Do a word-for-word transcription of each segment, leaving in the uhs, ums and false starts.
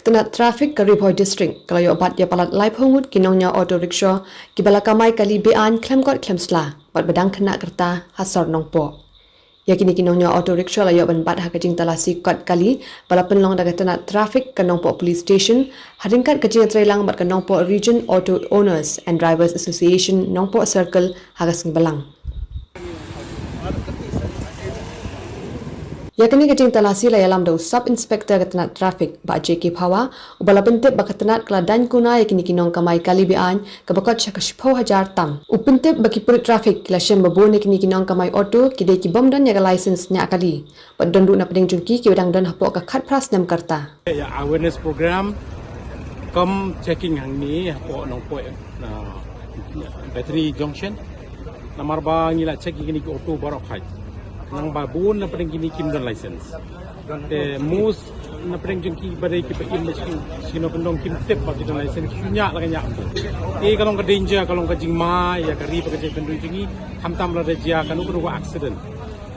Tnat traffic ka Ri Bhoi District ka la ïoh bat ïa palat laiphew ngut ki nongñiah auto rickshaw kiba la kamai kali be-aiñ khlem kot khlem sla bad ba dang khynnah ka rta ha sor Nongpoh. Ïa kine ki nongñiah auto rickshaw la ïoh ban bat ha ka jingtalasi kot kali ba la pynlong da ka tnat traffic ka Nongpoh Police Station ha ryngkat ka jingïatreilang bad ka Nongpoh Region Auto Owners and Drivers Association Nongpoh Circle ha ka sngi Balang. Ïa kane ka jingtalasi la ïalam da u Sub Inspector ka tnat traffic Bah J K Phawa, uba la pyntip ba ka tnat ka la daiñ kuna ïa kine ki nongkamai kali be-aiñ kaba kot sha ka shiphew hajar tam. U pyntip ba ki pulit traffic ki la shem ba bun ïa kine ki nongkamai auto ki dei ki bym don ïa ka license ñiah kali bad don ruh na pdeng jong ki kiba dang don hapoh ka khatphra snem ka rta. Ïa awareness program kum checking hangne hapoh Nongpoh, na Battery Junction. Namar ba ngi la check ïa kine ki auto baroh khat, nang ba bun na pdeng kine kim don license. Te most na pdeng jong ki ba dei kiba im ba shu shu na pyndonkam, kim tip ba ki don license, shu ñiah la ka ñiah. Te ka long ka danger, ka long ka jingma ïa ka ri bad ka jaitbynriew jong ngi. Khamtam lada jia kano kano ka accident,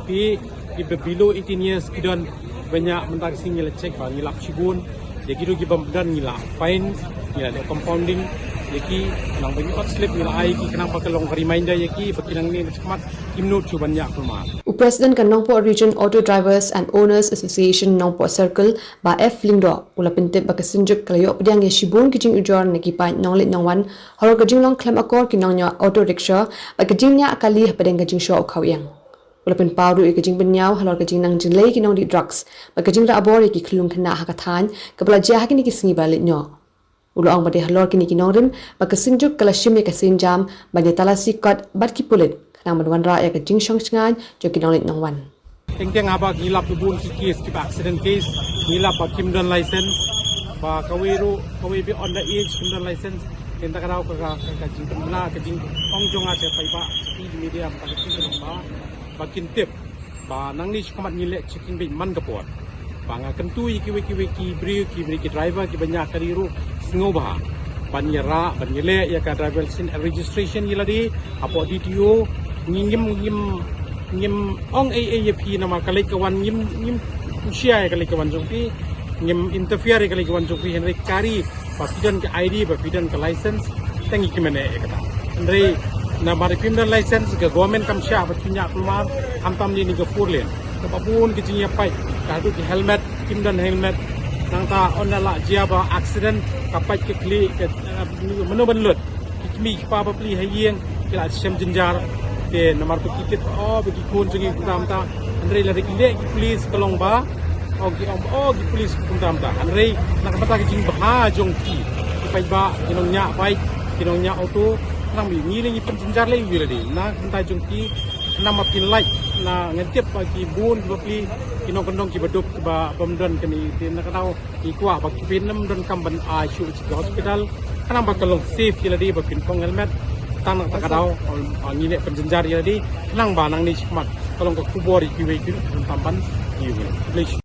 te kiba below eighteen years ki don ba ñiah mynta ka sngi ngi la check ba ngi lap shibun. Ïa ki ruh ki bym don ngi la fine, ngi la leh compounding ïa ki. Nang ba ngi ot slip ngi la ai ki khnang ba ka long ka reminder ïa ki ba ki nangne shakhmat kim nud shuh ban ñiah kulmar. U President ka Nongpoh Region Auto Drivers and Owners Association Nongpoh Circle Bah F Lyngdoh u la pyntip ba ka Synjuk ka la ïoh pdiang ïa shibun ki jingujor na ki paid nongleit nongwan halor ka jinglong khlem akor ki nongñiah auto rickshaw bad ka jingñiah kali hapdeng ka jingshoh u khaw ïeng. U la pynpaw ruh ïa ka jingpynñiaw halor ka jingnang jyllei ki nongdih drugs bad ka jingrah bor ïa ki khyllung khynnah ha ka thaiñ kaba la jia ha kine ki sngi ba la leit noh. U la ong ba dei halor kine ki nongrim ba ka Synjuk ka la shim ïa ka sienjam ban ïa talasi kot bad ki pulit khnang ban wanrah ïa ka jingshong shngaiñ jong ki nongleit nongwan. Teng teng haba ngi lap da bun ki case kiba accident case, ngi lap ba kim don license, ba kawei ruh kawei beit under age kim don license. Te kata ka daw ka ka ka jingpynbna ka jingong jong nga sha paidbah, sha ki media, ba ka jingpynbna ba kin tip ba nangne shakhmat ngi leh checking beit man ka por. Ba nga kyntu ïa kiwei kiwei ki briew, ki briew ki driver kiba ñiah kali ruh, sngewbha ban ïa rah, ban ïa leh ïa ka driver license registration ïa lade hapoh D T O. Ngi ngim ngim ngim ong ei ei ïa phi namar ka leit ka wan, ngim ngim pynshai ïa ka leit ka wan jong phi, ngim interfere ïa ka leit ka wan jong phi, hynrei ka ri ba phi don ka I D, ba phi don ka license, tang ïa ki mane ïa kata. Hynrei namar phim don license, ka government kam shah ba phi ñiah kulmar, khamtam ïa kane ka four lane. Kaba bun ki jingïapait, ka haduh ki helmet kim don helmet. Nangta ynda la jia ba accident, ka pait ka khlieh, ka, eh, mano ban lut. Ki kmie ki kpa bapli ha ïing ki la shem jynjar. Te namar ba ki kit, oh, ba ki khun jong ngi kumta kumta. Hynrei lada ki leh ki police ka long ba, oh, ki ong, oh, ki police kumta kumta. Hynrei na ka bynta ka jingbha jong ki, ki paidbah, ki nongñiah bike, ki nongñiah auto, nang ba ngi lei ngi pynjynjar lei ïa lade na ka bynta jong ki. Namar phin lait, na ngan tip ba ki bun ki bapli, ki nongkyndong kiba dup kiba bym don kane. Te na ka daw ngi kwah ba phin ym donkam ban ai shuh sha ka hospital, khnang ba ka long safe ïa lade ba phin pang helmet. Tang na kata ka daw, ah, ngi leh pynjynjar ïa lade, khnang ba nangne shakhmat ka long ka khubor ïa kiwei kiwei, khnang ban ïa kiwei.